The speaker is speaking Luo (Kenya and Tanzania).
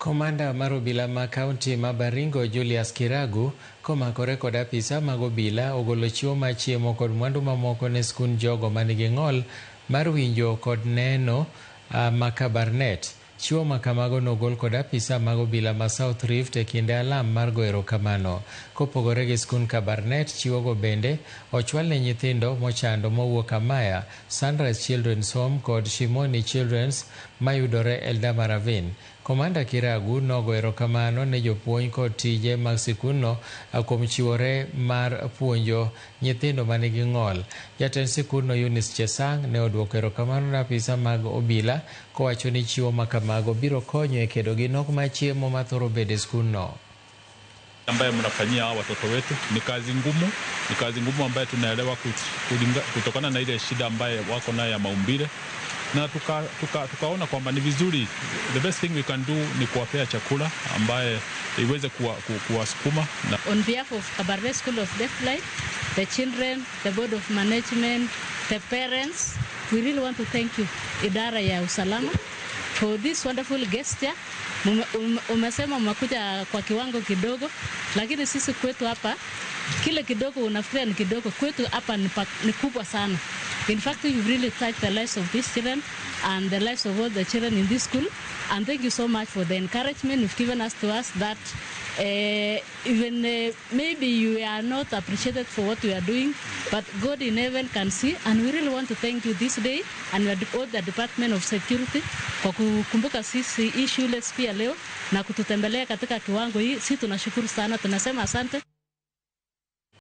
Komanda mar obila ma kaunti ma Baringo Julius Kiragu komakore kod apisa mag obila ogolo chiwo mar chiemo kod mwandu mamoko ne skund jogo manigi ng'ol mar winjo kod neno ma Kabarnet. Chiwo ma kamago nogol kod apisa mag obila ma South Rift e kinde alam mar goyo erokamano. Kopogore gi skund Kabarnet, chiwogo bende ochwal ne nyithindo mochando mowuok Amaya, Sunrise Children's Home kod Shimoni Children's mayudore Eldama Ravine. Komanda Kiragu nogo erokamano ne jopuonj kod tije mag sikundno kuom chiwore mar puonjo nyithindo manigi ng'ol. Jatend sikundno Eunice Chesang ne oduoko erokamano ne apisa mag obila kowacho ni chiwo ma kamago biro konyo e kedo gi nok mar chiemo mathoro bedo e skundno. Ambaye mnafanyia hawa watoto wetu ni kazi ngumu, ni kazi ngumu ambaye tunaelewa kutokana na ile shida ambaye wako nayo ya maumbile, na tukaona kwamba ni vizuri, the best thing we can do ni kuwapea chakula ambaye iweze kuwasukuma. On behalf of Kabarnet School of Deafblind, the children, the board of management, the parents, we really want to thank you, idara ya usalama, for this wonderful gesture. Umesema umekuja kwa kiwango kidogo, lakini sisi kwetu hapa kile kidogo unafikiria ni kidogo, kwetu hapa ni kubwa sana. In fact, you've really touched the lives of these children and the lives of all the children in this school. And thank you so much for the encouragement you've given us to us that even maybe you are not appreciated for what we are doing, but God in heaven can see. And we really want to thank you this day and all the Department of Security kwa kukumbuka sisi hii shule siku ya leo na kututembelea katika kiwango hii. Sisi tunashukuru sana, tunasema asante.